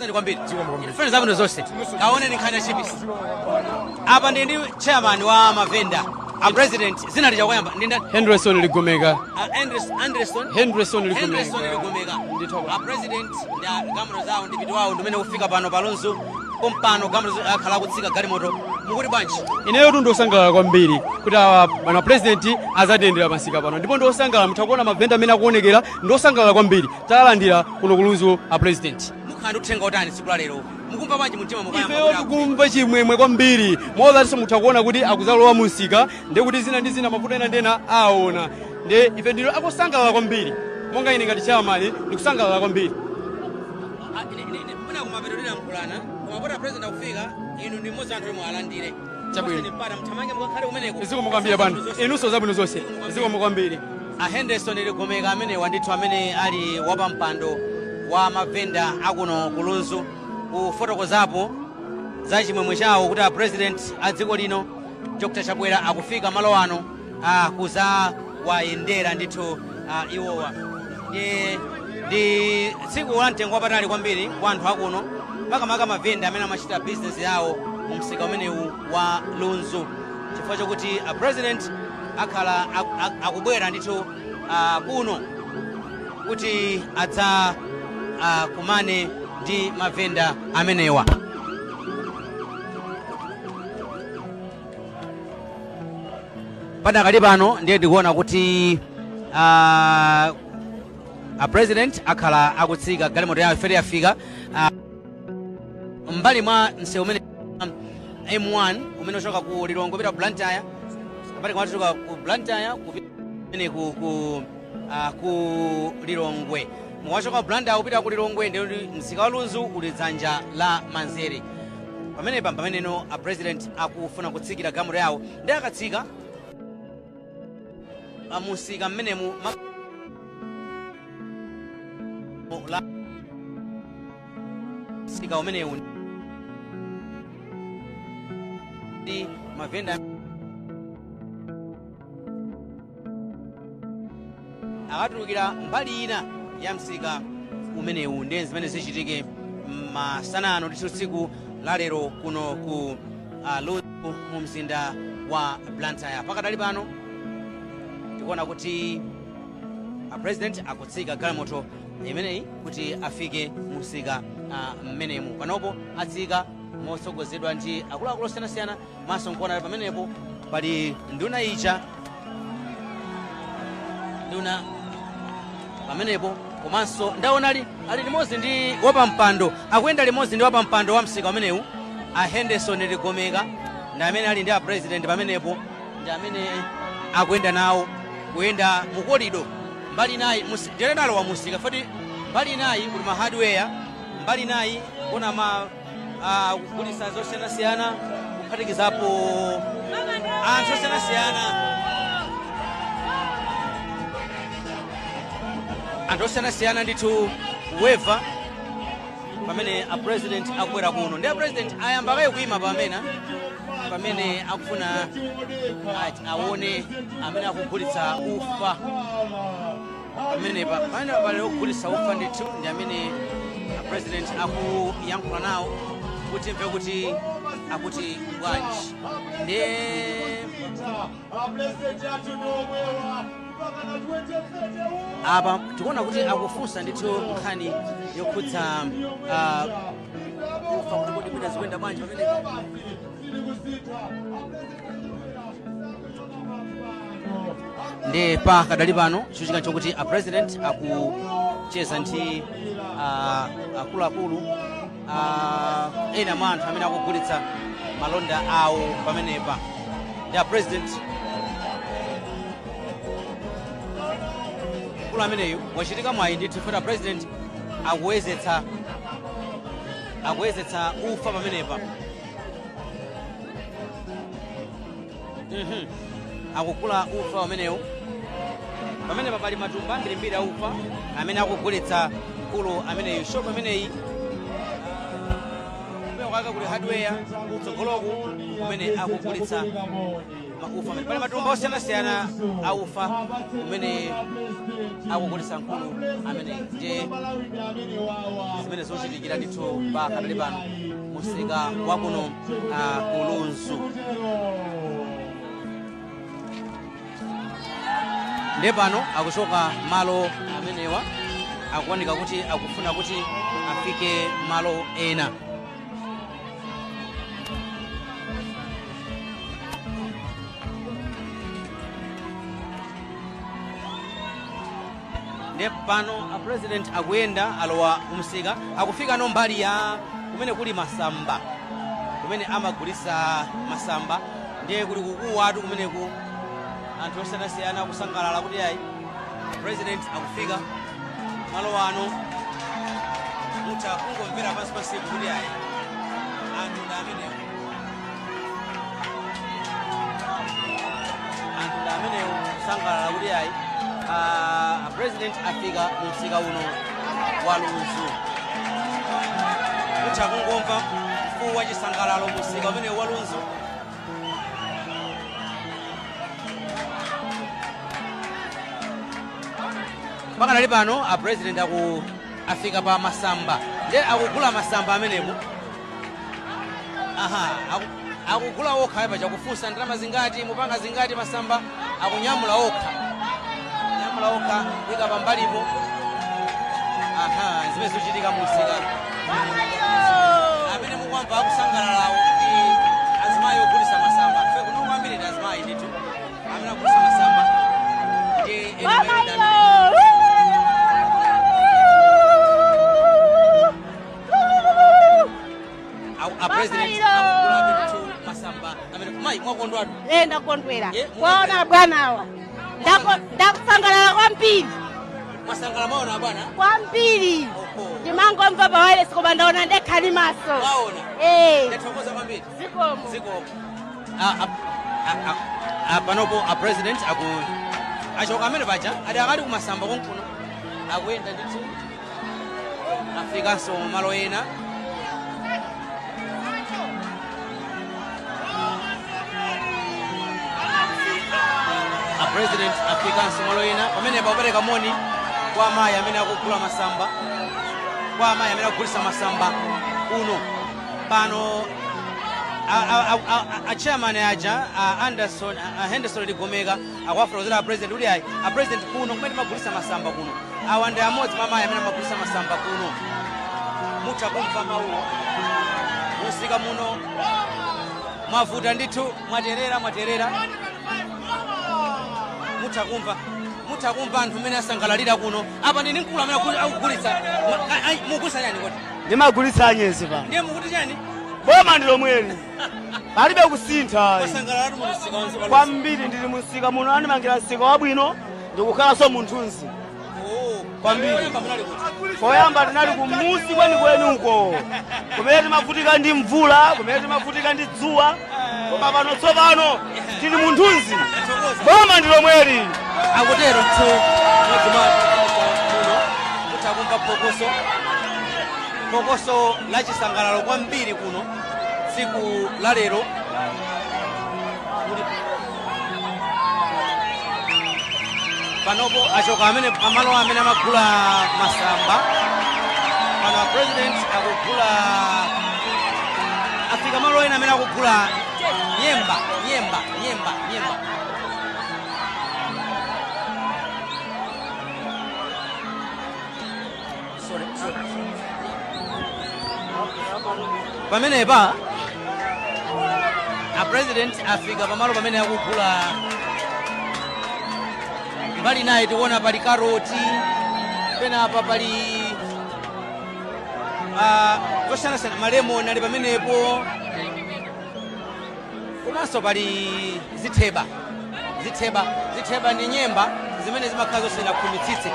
Tikuthokozani kwambiri. Zikomo kwambiri. Funa zabwino zonse. Kaoneni nkhani ya chipisi. Apa ndi chairman wa mavenda, a president, zina lija kuyamba ndi ndani? Henderson Ligomeka. Anderson. Henderson Ligomeka. Henderson Ligomeka. Ndithu. A president ndi galimoto zawo ndi piti wawo ndimene kufika pano palonzo pompano, galimoto akhala akutsika galimoto. Mukuti bwanji? Ineyo tu ndiosangalala kwambiri kuti awa bwana president azatiyendera pamsika pano, ndipo ndiosangalala, mutha kuona mavenda amene akuonekera, ndiosangalala kwambiri. Talandira kuno kulunzu a president. Mukhala ndi uthenga utani tsiku la lero? Mukumva bwanji mumtima mukayamba Ifeyo kuti tikumva chimwemwe kwambiri, mozatinso mutha kuona kuti akuzalowa mumsika, ndi kuti zina ndi zina, mavuto ena ndi ena aona. Ndi ife ndilo akusangalala kwambiri, monga ine ngati chairman ndikusangalala kwambiri. Ah, mwina kumapeto tilankhulana, koma pota president akufika, inu ndi mmodzi wa anthu omwe alandire. Chabwino. Paseni mpata, mthamange mukakhale kumeneko. Zikomo kwambiri bwana, inunso zabwino zonse, zikomo kwambiri. A Henderson Ligomeka amenewa ndithu, amene ali wapampando wa mavenda akuno kulunzu, kufotokozapo za chimwemwe chawo kuti a president a dziko lino Dr Chakwera akufika malo ano kuzawayendera ndithu iwowa. Ndi tsiku la mtengo wapatali kwambiri kwa anthu akuno, makamaka mavenda amene amachita business yawo mu msika umenewu wa Lunzu, chifukwa chokuti a president akhala akubwera ndithu kuno kuti adza kumane ndi mavenda amenewa. Padakali pano ndiye ndikuona kuti a president akhala akutsika galimoto yawo ifere yafika mbali mwa msewu umene M1 umene uchoka ku Lilongwe kupita ku Blantyre, kapati kumatuka ku Blantyre kupita kumene ku Lilongwe. Mukachoka ku Blantyre kupita ku Lilongwe, ndiye kuti msika wa Lunzu uli dzanja la manzere. Pamenepa pameneno a president akufuna kutsikira galimoto yawo, ndi akatsika musika mmenemu la msika umenewu ndi mavenda akatulukira mbali ina ya msika umenewu. Ndiye zimene zichitike masana ano ndithu, tsiku la lero kuno ku Lunzu mu mzinda wa Blantyre. Pakadali pano tikuona kuti a president akutsika galimoto imeneyi kuti afike mu msika mmenemu. Panopo atsika motsogozedwa ndi akuluakulu osiyanasiyana, maso nkuona pamenepo pali nduna ija, nduna pamenepo, komanso ndaona ali limodzi ndi wapampando, akuyenda limodzi ndi wapampando wa msika umenewu, a Henderson Ligomeka, ndi amene ali ndi a president pamenepo, ndi amene akuyenda nawo, kuyenda mu corridor mbali inayi. Ndiyendalowa musika foti mbali inayi kuli ma hardware, mbali inayi kuna ma kugulitsa zosiyanasiyana, kuphatikizapo anthu osiyanasiyana, anthu osiyanasiyana ndithu kuweva pamene a president akubwera kuno. Ndi a president ayamba kaye kuyima pamene akufuna aone amene akugulitsa ufa pamenepa. Pamene pali ogulitsa ufa ndithu, ndi amene a president akuyankhula nawo kuti mve kuti akuti bwanji. Ndi apa tikuona kuti akufunsa ndithu nkhani yokhudza ufa, kuti kodi mwina zikuyenda bwanji pamenepa. Ndi pakadali pano chochitika chokuti a president akucheza ndi akuluakulu, ena mwa anthu amene akugulitsa malonda awo pamenepa. Ndi a president, mkulu ameneyu wachitika mwayi ndithu, funa president akuyezetsa ufa pamenepa. Akugula ufa umenewu. Pamenepa pali matumba ambirimbiri a ufa amene akugulitsa mkulu ameneyu. Shop ameneyi, kumbuyo kwake kuli hardware, kutsogoloku kumene akugulitsa. Ufa amene pali matumba osiyanasiyana a ufa umene akugulitsa mkulu amene, ndiye zimene zochitikira ndithu pa kadali pano musika wakuno ku Lunzu. Ndiye pano akuchoka malo amenewa, akuoneka kuti akufuna kuti afike malo ena. Ndiye pano a president akuyenda, alowa kumsika, akufika no mbali ya kumene kuli masamba, kumene amagulisa masamba. Ndiye kuli kukuwatu kumeneku, anthu osiyanasiyana akusangalala kuti ayi, president akufika malo ano. Mutha kungomvera pansi pansiku kuti ayi, anthu ndi amenewo, anthu ndi amenewo kusangalala kuti ayi, president afika mu msika uno wa Lunzu. Mutha kungomva mfuwu wa chisangalalo mu msika umenewu wa Lunzu. Pakanali pano a president aku afika pa masamba, ndiye akugula masamba amenepo. Aha, akugula okha apa, chakufunsa ndalama zingati, mupanga zingati masamba. Akunyamula okha, nyamula okha, kuyika pambalipo. Aha, zimene zikuchitika mu msika. Amene mukwamva akusangalalawo ndi azimayi ogulisa masamba. Fe kuno kwambiri ndi azimayi ndithu amene agulisa masamba, ndi ena amene. A president akugula ndithu masamba amene. Mayi, mwakondwatu? Eh, ndakondwera. Kwaona Kwaona bwanawa, ndakusangalala kwambiri. Mwasangala maona bwana? Kwambiri. Oho. Ndimangomva pa wireless, koma ndaona ndekhali maso. Waona? Eh. Ndathokoza kwambiri. Zikomo. Ziko panopo a president aku achoka amene paja adi akali kumasamba konkuno, akuyenda ndithu, afikanso malo ena. A president afikanso malo ena pamene pakupereka moni kwa amayi amene akugula masamba, kwa amayi amene akugulisa masamba kuno. Pano a chairman aja, a Anderson, a Henderson Ligomeka, akuwafotokozera a president kuti ayi, a president, kuno kumene timagulisa masamba kuno, awa ndi amodzi mwa amayi amene amagulisa masamba kuno. Mutha kumva mawuwo. Musika muno mwavuta ndithu, mwaterera, mwaterera. Mutha kumva, mutha kumva anthu amene asangalalira kuno. Apa ndini mkulu amene akugulitsa. Mugulitsa chani kodi? Ndimagulitsa anyezi pano. Ndiye mukuti chani? Boma ndi lomweli, palibe kusintha. Wasangalalatu mu msika wansi wa Lunzu. Kwambiri, ndili msika muno, andimangira msika wabwino, ndikukhalanso munthunzi. Oh, Kwambiri. Poyamba munali kuti? Poyamba tinali kumusi kwenikweni uko, kumene timavutika ndi mvula, kumene timavutika ndi dzuwa, koma pano tsopano tili munthunzi. Boma ndi lomweli. Akutero mthu mmodzi mwa muno. Mutha kumva phokoso, phokoso la chisangalalo kwambiri kuno tsiku la lero. Panopo achoka amene pamalo amene amagula masamba. Pano a president akugula, afika malo ena amene akugula nyemba, nyemba, nyemba, nyemba. Sorry, sorry. Pamenepa a president afika pamalo pamene akugula. Mbali naye tikuona pali karoti, penapa pali zosiyanasiyana, malemoni ali pamenepo, komanso pali zitheba. Zitheba, zitheba ndi nyemba zimene zimakhala zosanakhumitsitse,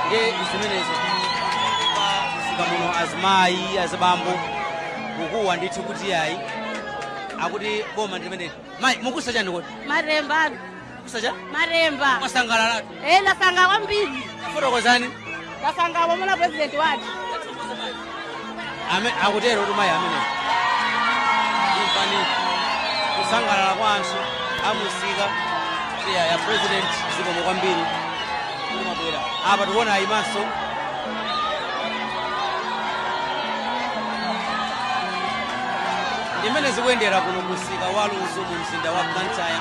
ndi zimenezo. Sika muno azimayi, azibambo kukuwa ndithu kuti ayi, akuti boma ndi limeneli. Mayi, mukusa chani kodi? Maremba. Mukusa cha? Maremba. Mwasangalalatu? Eh, ndasanga kwambiri. Fotokozani. Ndasanga wamuna president wathu. Akutero kuti mayi amene, imvani kusangalala kwa anthu. Amusika ya president, zikomo kwambiri kuti mwabwera. Apa tikuona ayimanso. Ndimene zikuyendera kuno musika wa Lunzu mu mzinda wa Blantyre,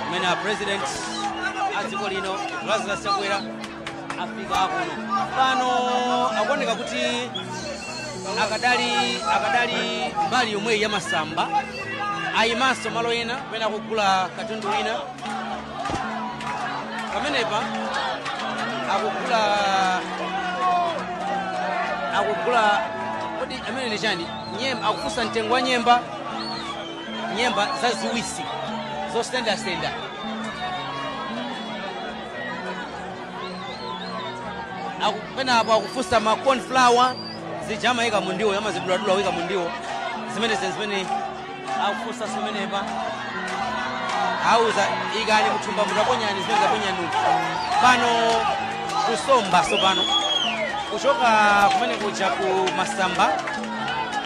kumene a president a dziko lino Lazarus Chakwera afika kuno. Pano akuoneka kuti akadali mbali yomweyi ya masamba, ayimanso malo ena kumene akugula katundu wina. Pamenepa akugula, kodi amene ndi chani? Nyemba. Akufunsa mtengo wa nyemba, nyemba zaziwisi zosendasenda. Penapo akufunsa ma cornflower zija amayika mundiwo, amaziduladula wika mundiwo, zimene zimene akufunsa zimenepa. Auza ikani muthumba, mutaponyani zimene zaponyani. Pano kusomba. Sopano kuchoka kumene kuja ku masamba,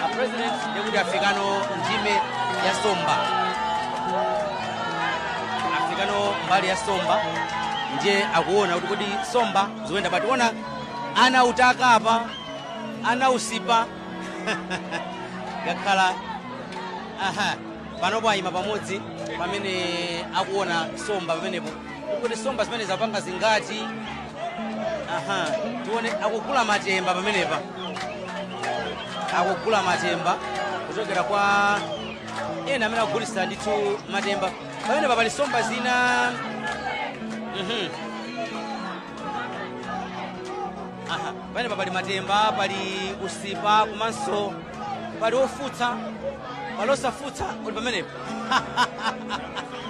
a president ndikuti afikano ndime ya somba, afikano mbali ya somba, ndiye akuona kuti kodi somba zikuyenda bwanji. Ona ana utaka apa, ana usipa ngakhala. Aha, panopo ayima pamodzi pamene akuona somba pamenepo kuti somba zimene zapanga zingati. Aha, tione akugula matemba pamenepa, akugula matemba kuchokera kwa ena amene akugulitsa ndithu matemba. Pamenepa pali somba zina. Aha, pamenepa pali matemba, pali usipa, komanso pali ofutsa, pali osafutsa uli pamenepo.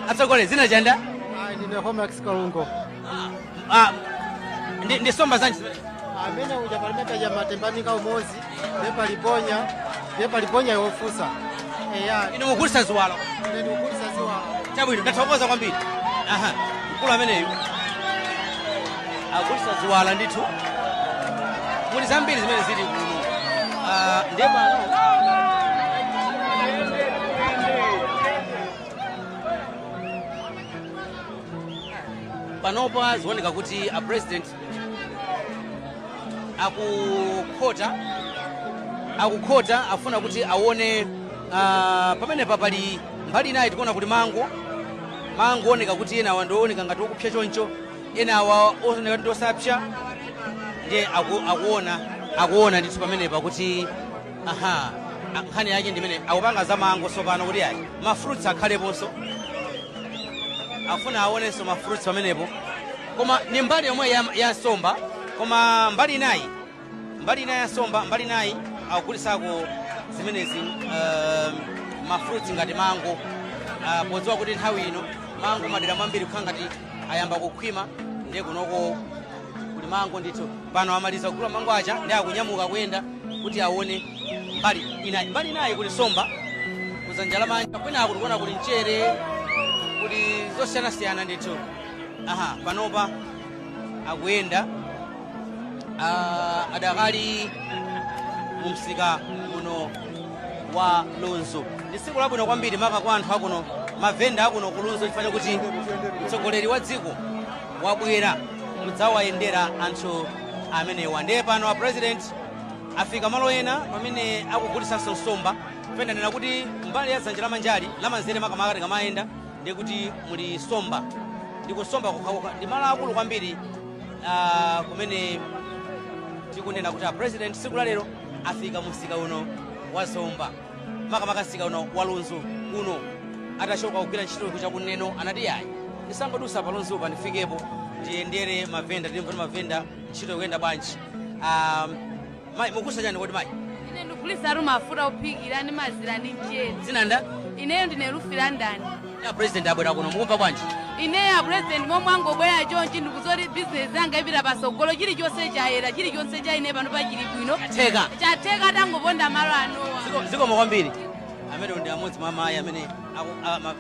Atsogole, zina chanda? Ndine Homax Kalungo. Ah, ndi somba zanji zimene? Amene uja palimene ya matembanika umozi, ndiye paliponya, ndiye paliponya yofusa. Eya. Inu mugulitsa ziwalo? Ine ndikugulitsa ziwalo. Chabwino, ndathokoza kwambiri. Aha, mkulu ameneyu agulitsa ziwala ndithu. Muli zambiri zimene zili kuno. Ah, ndiye pano panopa zioneka kuti a president akukhota, afuna kuti aone. Pamenepa pali mbali inayi, tikuona kuti mango, mango oneka kuti ena awa ndiooneka ngati okupsa choncho, ena awa ooneka ndi osapsa. Ndiye akuona ndithu pamenepa kuti aha, nkhani yake ndimene akupanga za mango. Sopano kuti ayi, ma fruits akhaleponso, afuna aonenso ma fruits pamenepo. Koma ni mbali yomwe ya nsomba, koma mbali inayi ya nsomba, mbali inayi akugulisako zimenezi, ma fruits ngati mango, podziwa kuti nthawi ino mango madera mwambiri kukhala ngati ayamba kukhwima. Ndiye kunoko kuli mango ndithu. Pano amaliza kugula mango aja, ndi akunyamuka kuyenda kuti aone mbali inayi. Mbali inayi kuli somba kudzanja lamanja, kwinaku tikuona kuli mchere, kuli zosiyanasiyana ndithu. Aha, panopa akuyenda, adakali mu msika muno wa Lunzu. Ndi tsiku labwino kwambiri maka kwa anthu akuno, mavenda akuno ku Lunzu, chifukwa chakuti mtsogoleri wa dziko wabwera kudzawayendera anthu amenewa. Ndiye pano a president afika malo ena pamene akugulisanso nsomba. Pendanena kuti mbali ya dzanja lamanjali, lamanzere makamaka, tikamayenda ndiye kuti muli somba, ndi kusomba kokhakokha. Ndi malo akulu kwambiri, kumene tikunena kuti a president tsiku la lero afika msika uno wa Zomba, makamaka msika uno wa Lunzu kuno. Atachoka kugwira ntchito kucha kuneno, anati yayi, ndisangodusa pa Lunzupa, ndifikepo ndiyendere mavenda, ndimve kuti mavenda ntchito ikuyenda bwanji. Mayi, mukusa chani kodi mayi? Ine ndikulisatu mafuta ophikira ndi mazira ndi mchere. Zinanda? Ineyo ndine Lufi London. Ya president abwera kuno, mukumva bwanji? Ineyo a president momwe angobwera chonchi, ndikuzoti bizinesi yanga ipita pasogolo. Chilichonse chayera, chilichonse cha ine pano pachili bwino. Theka. Chatheka tangoponda malo anowa. Zikomo kwambiri. Amene ndi amodzi mwa amayi amene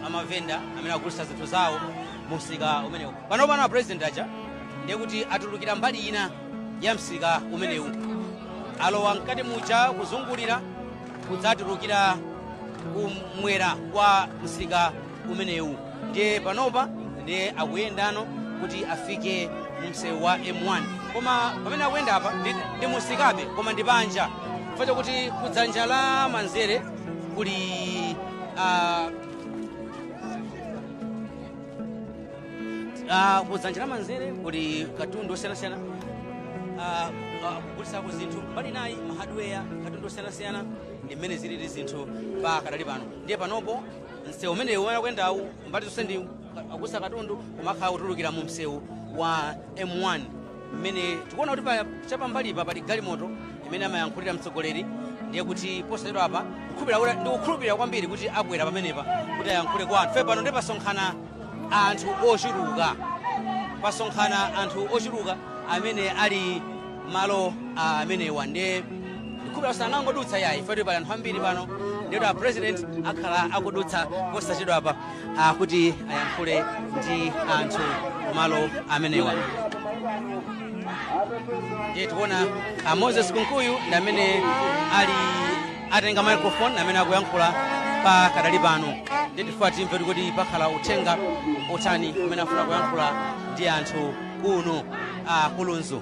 amavenda amene agulitsa zinthu zawo mu msika umenewu. Pano pano a president aja ndiye kuti atulukira mbali ina ya msika umenewu, alowa mkati muja kuzungulira kudzatulukira kumwera kwa msika umenewu. Ndiye panopa ndiye akuyendano kuti afike mu msewu wa M1, koma pamene akuyenda apa ndi musikabe, koma ndi panja, chifukwa chakuti kudzanja la manzere kuli kudzanja la manzere kuli katundu osiyanasiyana, kugulisako zinthu, mbali nayi ma hardware, katundu osiyanasiyana. Ndi mmene zilili zinthu pa kadali pano. Ndiye panopo msewu umenewu umene akuyendawu, mbali zonse ndi akugulisa katundu, kumakhala kutulukira mu msewu wa M1, mmene tikuona kuti chapambalipa pali galimoto imene amayankhulira mtsogoleri. Ndiye kuti posachedwa apa ndikukhulupirira kwambiri kuti akwera pamenepa kuti ayankhule kwa anthu. Fe pano ndi pasonkhana anthu ochuluka, pasonkhana anthu ochuluka amene ali malo amenewa. Ndiye ndikukhulupirira sangangodutsa yayi, fetu pali anthu ambiri pano. Ndiye a president akhala akudutsa posachedwa apa kuti ayankhule ndi anthu malo amenewa. Ndiye tikuona a Moses Kunkuyu ndi amene ali atenga microphone, amene akuyankhula pa kadali pano. Ndiye tifuna timve kuti pakhala uthenga otani umene afuna kuyankhula ndi anthu kuno ku Lunzu.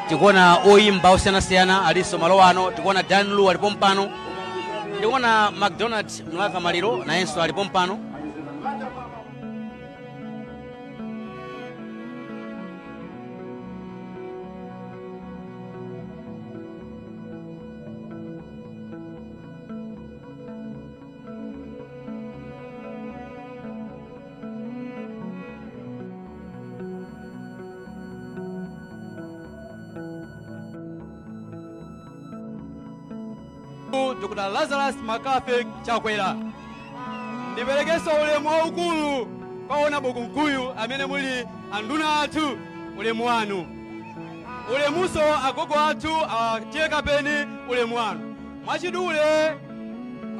Tikuona oyimba osiyanasiyana alinso malo ano. Tikuona Dan Lu alipo mpano, ndikuona McDonald Mlaka Maliro nayenso alipo mpano. Dr. Lazarus Makafe Chakwera, ndiperekenso ulemu waukulu kwa Honorable Kunkuyu amene muli anduna athu, ulemu wanu. Ulemuso agogo athu atiye kapeni, ulemu wanu. Mwachidule,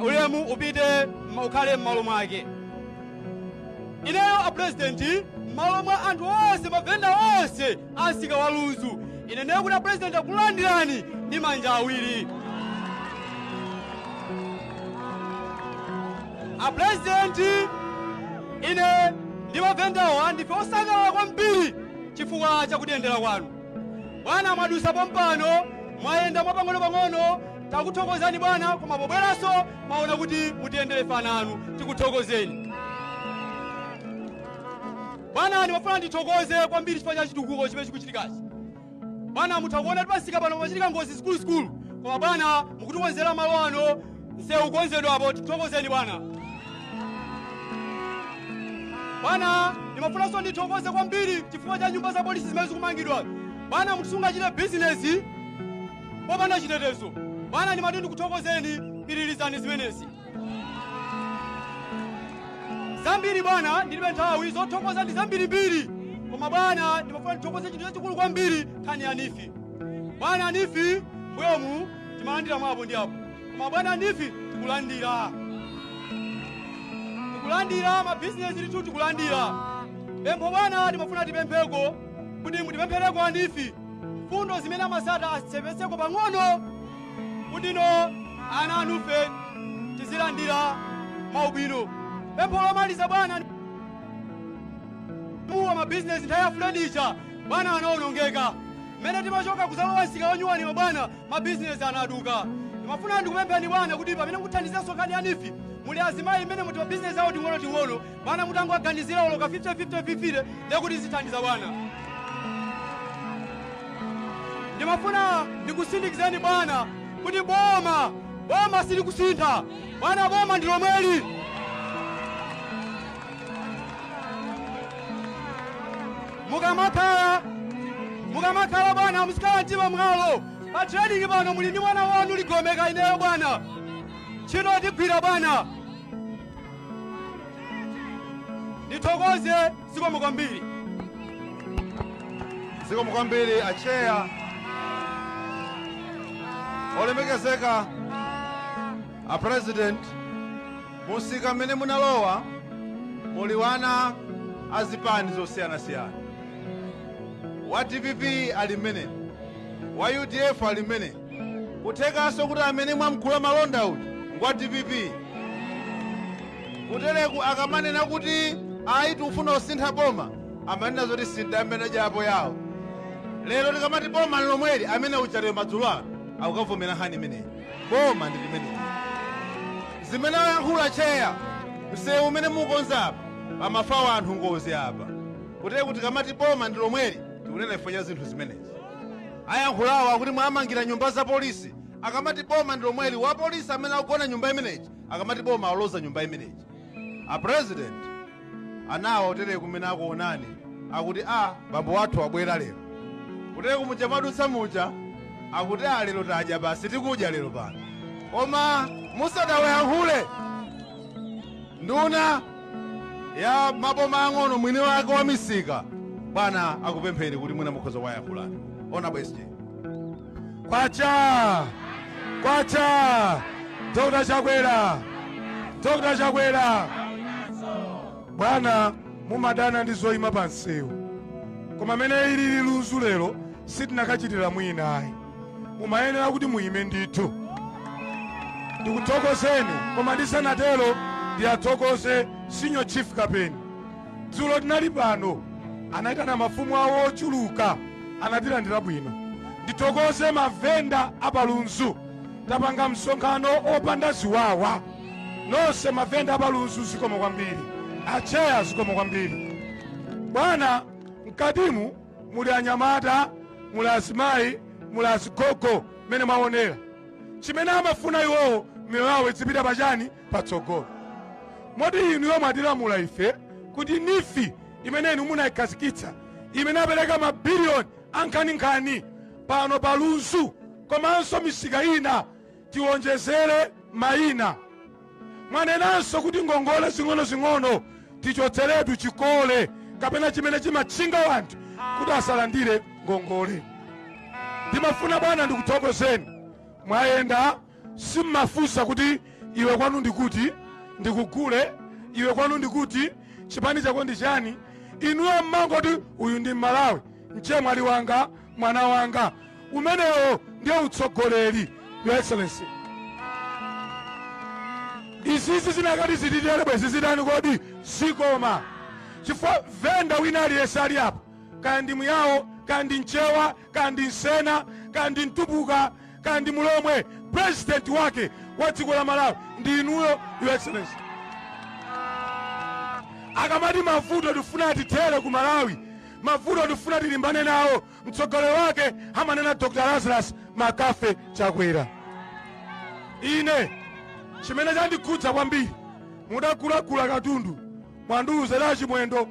ulemu upite ukhale m'malo mwake. Ineyo a president, m'malo mwa anthu onse, mavenda onse a msika wa Lunzu, ineneyo kuti a president akulandirani ndi manja awiri. A president, ine ndi mavendawa ndife osangalala kwambiri chifukwa chakutiyendera kwanu. Bwana, mwadusa pompano, mwayenda mwapang'ono-pang'ono, takuthokozani bwana, koma pobweranso mwaona kuti mutiyendere fananu, tikuthokozeni bwana. Ndimafuna ndithokoze kwambiri chifukwa cha chitukuko chimene chikuchitikachi. Bwana, mutha kuona kuti pasika pano pachitika ngozi zikuluzikulu, koma bwana mukutikonzera malo ano, msewu kukonzedwapo, tikuthokozeni bwana. Bwana, ndimafunanso ndithokoze kwambiri chifukwa cha nyumba za polisi zimene zikumangidwa. Bwana, munthu sungachite bizinesi popanda chitetezo. Bwana, ndimati ndikuthokozeni, pitirizani zimenezi. Zambiri bwana, ndilibe nthawi, zothokoza ndi zambirimbiri, koma bwana ndimafuna ndithokoze chinthu chachikulu kwambiri, nkhani ya NEEF. Bwana, NEEF mbuyomu timalandira mwapo ndi apo, koma bwana NEEF tikulandira, tikulandira mabizinesi ndithu tikulandira. Pempho bwana, timafuna tipempheko kuti mutipemphereko a NEEF, mfundo zimene amasata asepeseko pang'ono, kuti no ana anufe tizilandira maubwino. Pempho lomaliza bwana, muwa mabizinesi nthawi ya furniture bwana anaonongeka. Mmene timachoka kuzalowa msika wanyuwani bwana, mabizinesi anaduka. Ndimafuna ndikupempheni bwana kuti pamene mukuthandizenso nkhani ya NEEF, muli azimayi mmene muti mabizinesi awo ting'ono-ting'ono, bwana mutangoaganizira oloka 50 50 50, ndekuti zithandiza bwana. Ndimafuna ndikusindikizeni bwana kuti boma silikusintha bwana, boma ndi lomweli. Mukamakhala bwana, muzikhala mtima mwalo. Pa trading pano muli ndi mwana wanu ligomeka. Ineyo bwana, ntchito tigwira bwana. Ndithokoze, zikomo kwambiri. Zikomo kwambiri acheya. Olemekezeka a president, musika mmene munalowa muli wana azipani zosiyanasiyana. Wa DPP ali mmenemo. Wa UDF ali mmene kuthekanso kuti amene mwamgula malonda uja ngwa DPP. Kutereku akamanena kuti ayi, tikufuna kusintha boma, amanena zoti sintha amene japo yawo. Lero tikamati boma lomweli, amene uchatero madzulo ano akukavomera nkhani imeneyi. Boma ndi limeneli. Zimene ayankhula cheya, msewu umene mukonza apa pamafawo anthu ngozi apa. Kutere kuti tikamati boma ndi lomweli, tikunena chifukwa cha zinthu zimenezi. Ayankhulawo akuti mwamangira nyumba za polisi. Akamati boma ndi lomweli, wa polisi amene akugona nyumba imeneyi, akamati boma aloza nyumba imeneyi. A president anawa utere kumene akuonani akuti a bambo wathu abwera lero. Kutere kumuja mwadutsa muja akuti a lero tadya basi, tikudya lero pano. Koma musadawayankhule, nduna ya maboma ang'ono, mwini wake wa misika, bwana akupempheni kuti mwina mukhoza kuwayankhulani. Ona bwesje. Kwacha, kwacha! Dr. Chakwera, Dr. Chakwera, bwana, mumadana ndi zoyima pa msewu, koma mene ilili Lunzu lero sitinakachitira mwina ayi, mumayenera kuti muyime ndithu. Ndikuthokozeni, koma ndisanatero ndiyathokoze Senior Chief Kapeni. Dzulo tinali pano, anayitana mafumu awo ochuluka, anatilandira bwino. Ndithokoze mavenda apalunzu, tapanga msonkhano opanda ziwawa. Nonse mavenda apalunzu, zikomo kwambiri. Acheya, zikomo kwambiri. Bwana, mkatimu muli anyamata, muli azimayi, muli azigogo. Mmene mwaonera, chimene amafuna iwowo, miyoyo yawo izipita pachani? Patsogolo. Moti inuyo mwatilamula ife kuti NEEF imene inu munayikhazikitsa, imene apereka mabiliyoni ankhaninkhani pano pa Lunzu komanso misika ina, tiwonjezere mayina. Mwanenanso kuti ngongole zing'ono-zing'ono tichotseretu chikole kapena chimene chimatchinga wanthu kuti asalandire ngongole. Ndimafuna bwana ndikuthokozeni, mwayenda simmafunsa kuti iwe kwanu ndikuti ndikugule, iwe kwanu ndikuti, chipani chako ndi chani. Inuyo mmangoti uyu ndi Mmalawi, mchemwali wanga, mwana wanga. Umenewo ndiye utsogoleri, Your Excellency. Izizi zinakati zititere bwezi zitani kodi? Zikoma chifukwa venda wina aliyense ali apo, kaya ndi Muyawo, kaya ndi Mchewa, kaya ndi Msena, kaya ndi Mtumbuka, kaya ndi Mulomwe, president wake wa dziko la Malawi ndi inuyo, Your Excellency. Akamati mavuto tifuna atithere ku Malawi, mavuto tifuna tilimbane nawo, mtsogoleri wake amanena Dr. Lazarus Makafe Chakwera. Ine chimene chandikhudza kwambiri, mudagulagula katundu, mwandiuza Chimwendo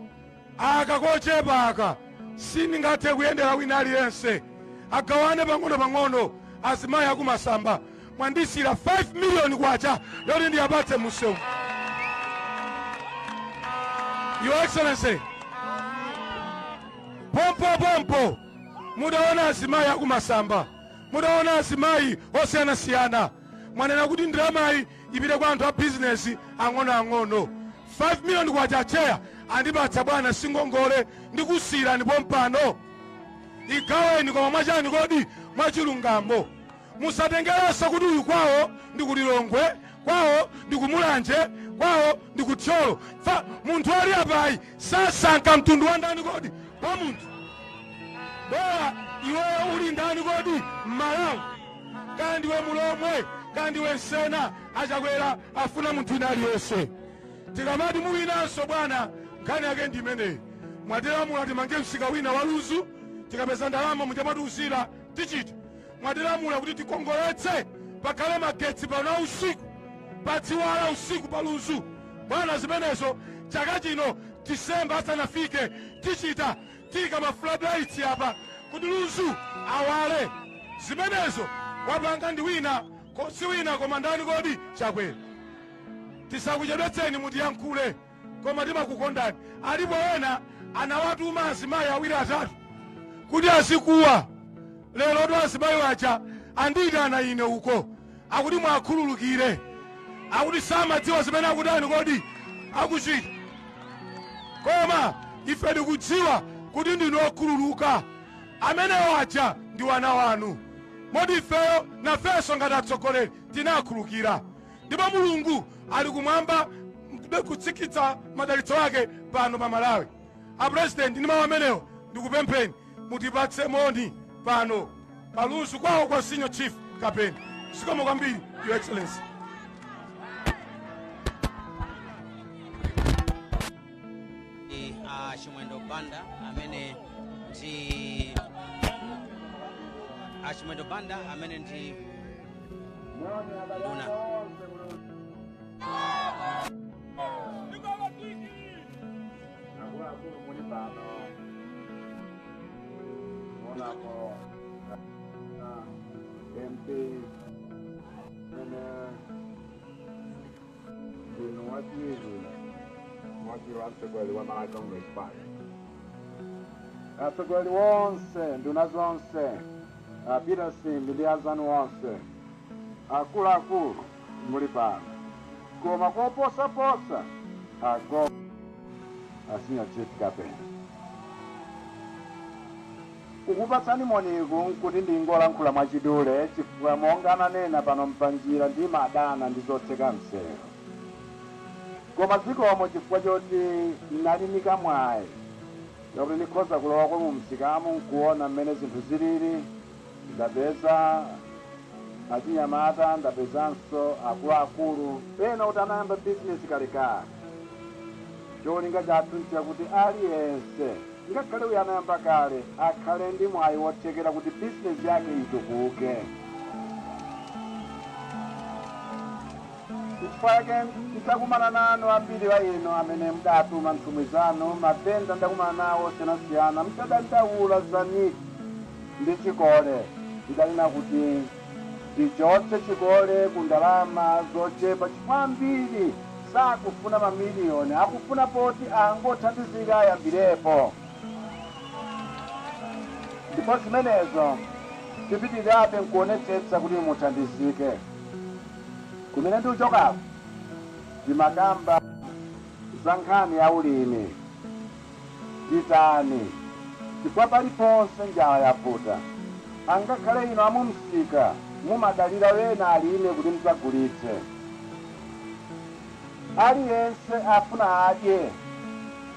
aka kochepa aka sindingathe kuyendera wina aliyense, agawane pang'ono-pang'ono. Azimayi akumasamba mwandisira 5 miliyoni kwacha yoti ndiyapatse musewu. Your Excellency, pompo pompo mudaona azimayi akumasamba, mudaona azimayi osiyanasiyana, mwanena kuti ndalamayi ipite kwa anthu a bizinesi ang'onoang'ono. 5 miliyoni kwacha cheya andipatsa bwana, singongole, ndikusiyirani pompano, igaweni, koma mwachani kodi? Mwachilungamo. Musatengerenso kuti uyu kwawo ndi kuLilongwe, kwawo ndi kuMulanje, kwawo ndi kuThyolo. Fa munthu ali apayi sasankha mtundu wa ndani kodi? Wa munthu. Bola iweyo uli ndani kodi? Mmalawi. Kaya ndiwe Mulomwe, kaya ndiwe Msena, aChakwera afuna munthu wina aliyense. Tikamati muwinanso bwana, nkhani yake ndi imeneyi. Mwatilamula timange msika wina wa Lunzu, tikapeza ndalama muchamatiuzira tichita. Mwatilamula kuti tikongoletse, pakhale magetsi pano usiku, padziwala usiku pa Lunzu. Bwana, zimenezo chaka chino Disemba asanafike tichita, tiyika ma floodlights apa kuti Lunzu awale. Zimenezo wapanga ndi wina si wina koma ndani kodi? Chakwera. Tisakuchedwetseni mutiyankhule, koma timakukondani. Alipo ena anawatuma azimayi awiri atatu kuti azikuwa. Lero to azimayi aja andiyitana ine uko, akuti mwakhululukire, akuti samadziwa zimene akutani kodi? Akuchita. Koma ife tikudziwa kuti ndinu okhululuka. Amenewo aja Ndi wana wanu, moti ifeyo nafenso ngati atsogoleri tinakhululukira, ndipo Mulungu ali kumwamba kutsikitsa madalitso ake pano pa Malawi. Apresident, ndi mawu amenewo ndikupempheni mutipatse moni pano pa Lunzu kwawo kwa Senior Chief Kapeni. Zikomo kwambiri, Your Excellency. Ndi a Chimwendo Banda amene ndi a Chimwendo Banda amene ndi nduna. Akuluakulu muli pano, Honorable MP mene ndinu wachiwiri wachiwiri wa mtsogoleri wa Malawi Congress Party, atsogoleri wonse, nduna zonse, Peter Simbi ndi azanu onse, akuluakulu muli pano, koma koposaposa ago a Senior Chief Kapeni, kukupatsani moniku nkuti ndingolankhula mwachidule, chifukwa monga ananena pano mpanjira ndimadana ndi zotseka msewu. Koma zikomo chifukwa choti ndinalimika mwayi yakuti ndikhoza kulowako mu msikamu nkuona mmene zinthu zilili. Ndapeza achinyamata, ndapezanso akuluakulu pena kuti anayamba bizinesi kalekale. Cholinga chathu nchakuti aliyense, ngakhale uyo anayamba kale, akhale ndi mwayi wothekera kuti bizinesi yake itukuke. Chifukwa chake nditakumana nanu ambiri wa inu amene mudatuma nthumwi zanu, mavenda ndakumana nawo osiyanasiyana, mutadandaula za NEEF ndi chikole, ndidanena kuti tichotse chikole ku ndalama zochepa, chifukwa ambiri sakufuna mamiliyoni, akufuna poti angothandizika ayambirepo. Ndipo zimenezo tipitirirabe nkuonetsetsa kuti muthandizike. Kumene ndikuchokako timakamba za nkhani ya ulimi, titani chifukwa paliponse njala yavuta. Angakhale ino amumsika mumadalira wena alime kuti mudzagulitse. Aliyense afuna adye,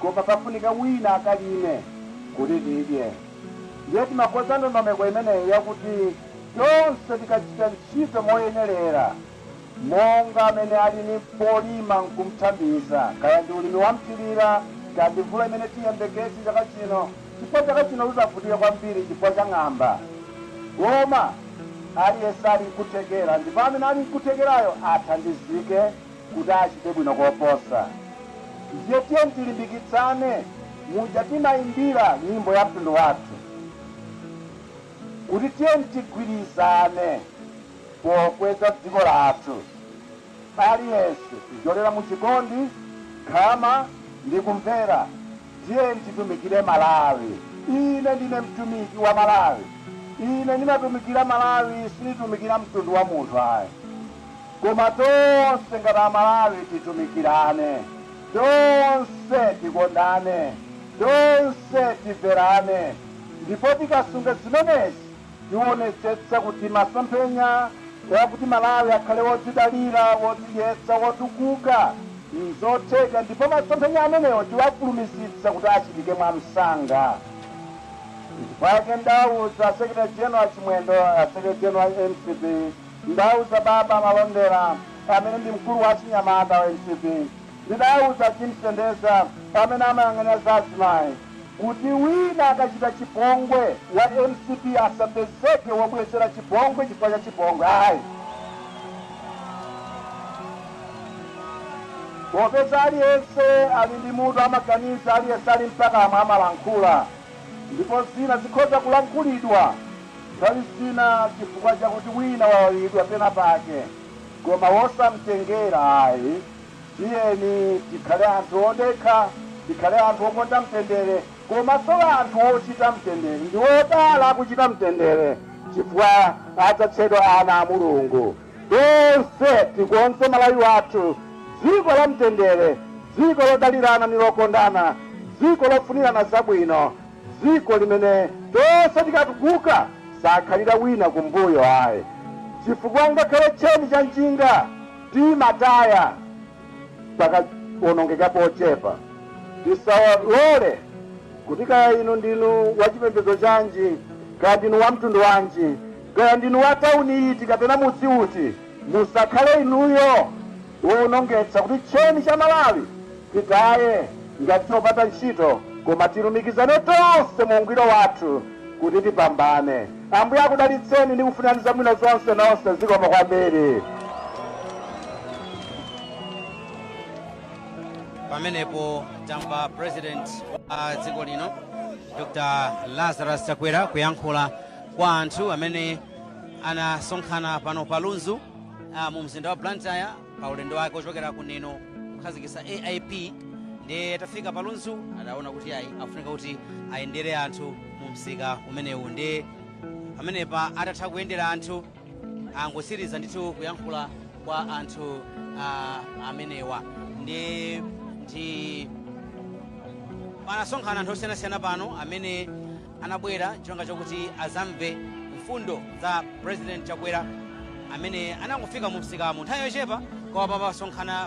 koma pafunika wina akalime kuti tidye. Ndiye timakonza ndondomeko imeneyi yakuti tonse tikachita ntchito moyenerera, monga amene ali ni polima nkumthandiza, kaya ndi ulimi wamthirira, kaya ndi mvula imene tiyembekeze chaka chino, chifukwa chaka chino tizavutika kwambiri chifukwa cha ng'amba. Koma aliyense ali nkuthekera, ndipo amene ali nkuthekerayo athandizike kuti achite bwino koposa. Ndiye tiye tilimbikitsane muja timayimbira nyimbo ya mtundu wathu kuti tiye tigwirizane pokweza dziko lathu, aliyense tijolera mu chikondi, khama ndi kumvera. Tiye titumikire Malawi. Ine ndine mtumiki wa Malawi, ine ndimatumikira Malawi, sinditumikira mtundu wa munthu ayi. Koma tonse ngati Amalawi titumikirane, tonse tikondane, tonse timverane, ndipo tikasunga zimenezi tionetsetsa kuti masomphenya yakuti Malawi akhale wodzidalira, wodzidyetsa, wotukuka nzotheka, ndipo masomphenya amenewo tiwafulumizitsa kuti achitike mwamsanga. Chifukwa ndauza Secretary General Chimwendo, Secretary General MCP, ndauza Baba Malondera amene ndi mkulu wa chinyamata wa MCP, ndidauza Chimsendeza amene amayang'anira za azimayi, kuti wina akachita chipongwe wa MCP asapezeke wobwezera chipongwe chifukwa cha chipongwe ayi. Popeza aliyense ali ndi mutu amaganiza, aliyense ali mpakamwa amalankhula, ndipo zina zikhoza kulankhulidwa nthawi zina chifukwa chakuti wina wawawidwa pena pake, koma wosamtengera ayi. Tiyeni tikhale anthu odekha, tikhale anthu okonda mtendere, komanso anthu ochita mtendere. Ndi odala akuchita mtendere, chifukwa adzatchedwa ana a Mulungu. Tonse tikonze Malawi wathu, dziko la mtendere, dziko lodalirana ndi lokondana, dziko lofunirana zabwino, dziko limene tonse tikatukuka. Sakhalira wina kumbuyo ayi, chifukwa ngakhale tcheni cha njinga timataya pakaonongeka pochepa. Tisalole kuti kaya inu ndinu wachipembedzo chanji, kaya ndinu wa mtundu wanji, kaya ndinu wa tauni iti kapena mudzi uti, musakhale inuyo wonongetsa kuti tcheni cha Malawi titaye ngati chopata ntchito, koma tilumikizane tonse mu ungwiro wathu kuti tipambane. Ambuye akudalitseni ndi kufunani zabwino zonse nonse. Zikomo kwambiri. Pamenepo tamva President wa dziko lino, Dr Lazarus Chakwera, kuyankhula kwa anthu amene anasonkhana pano pa Lunzu, mu mzinda wa Blantyre, pa ulendo wake ochokera kuneno kukhazikitsa AIP. Ndiye tafika pa Lunzu, adaona kuti ayi, afunika kuti ayendere anthu mu msika umenewu. Ndiye pamenepa atatha kuyendera anthu, angosiriza ndithu kuyankhula kwa anthu amenewa. Ndi panasonkhana anthu osiyanasiyana pano amene anabwera chonga chokuti azamve mfundo za President Chakwera amene anangofika mu msikamo nthawi yochepa, koma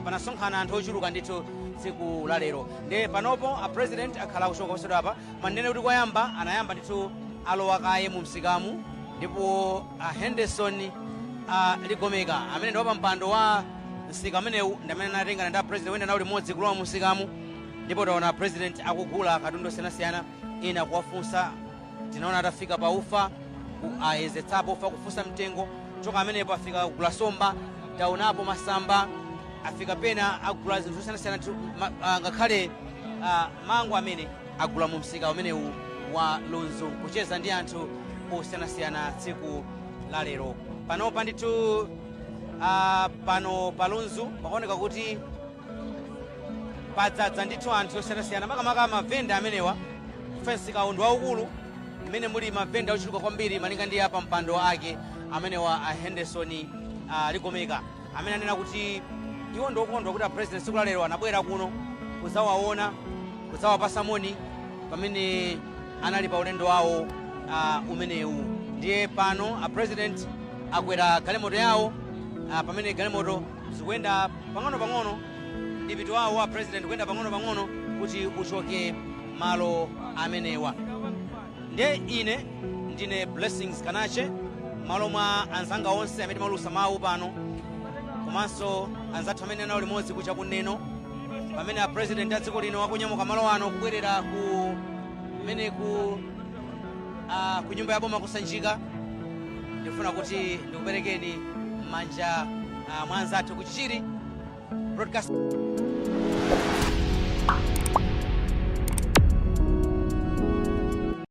panasonkhana anthu ochuluka ndithu tsiku la lero. Ndiye panopo a President akhala kuchoka posachedwapa. Manene kuti kwayamba anayamba ndithu alowa kaye mu msikamu, ndipo a Henderson Ligomeka amene ndi wapampando wa msika amenewu ndi amene anatengana ndi a President kuyenda nawo limodzi kulowa mu msikamu. Ndipo taona President akugula katundu osiyanasiyana, ena kuwafunsa. Tinaona atafika pa ufa, ayezetsapo ufa, kufunsa mtengo. Choka amenepo afika kugula somba, taonapo masamba, afika pena agula zinthu zosiyanasiyana, ngakhale mango amene agula mu msika umenewu wa Lunzu, kucheza ndi anthu osiyanasiyana tsiku la lero. Panopa ndithu pano pa Lunzu pakuoneka kuti padzadza ndithu anthu osiyanasiyana, makamaka mavenda amenewa. Msikawu ndi waukulu mmene muli mavenda ochuluka kwambiri, malinga ndi apa mpando ake amenewa a Henderson Ligomeka, amene anena kuti iwo ndi okondwa kuti a President tsiku la lero anabwera kuno kudzawaona, kudzawapasa moni pamene anali pa ulendo wawo umenewu. Ndiye pano a President akwera galimoto yawo, pamene galimoto zikuyenda pang'ono-pang'ono, ndipito wawo wa President kuyenda pang'ono-pang'ono kuti uchoke malo amenewa. Ndiye ine ndine Blessings Kanache, malo mwa anzanga onse amene timaulutsa mawu pano, komanso anzathu amene anali limodzi kucha kuneno, pamene a President a dziko lino akunyamuka malo ano kubwerera ku mmene ku nyumba ya boma kusanjika, ndifuna kuti ndikuperekeni m'manja mwa anzathu ku Chichiri Broadcast.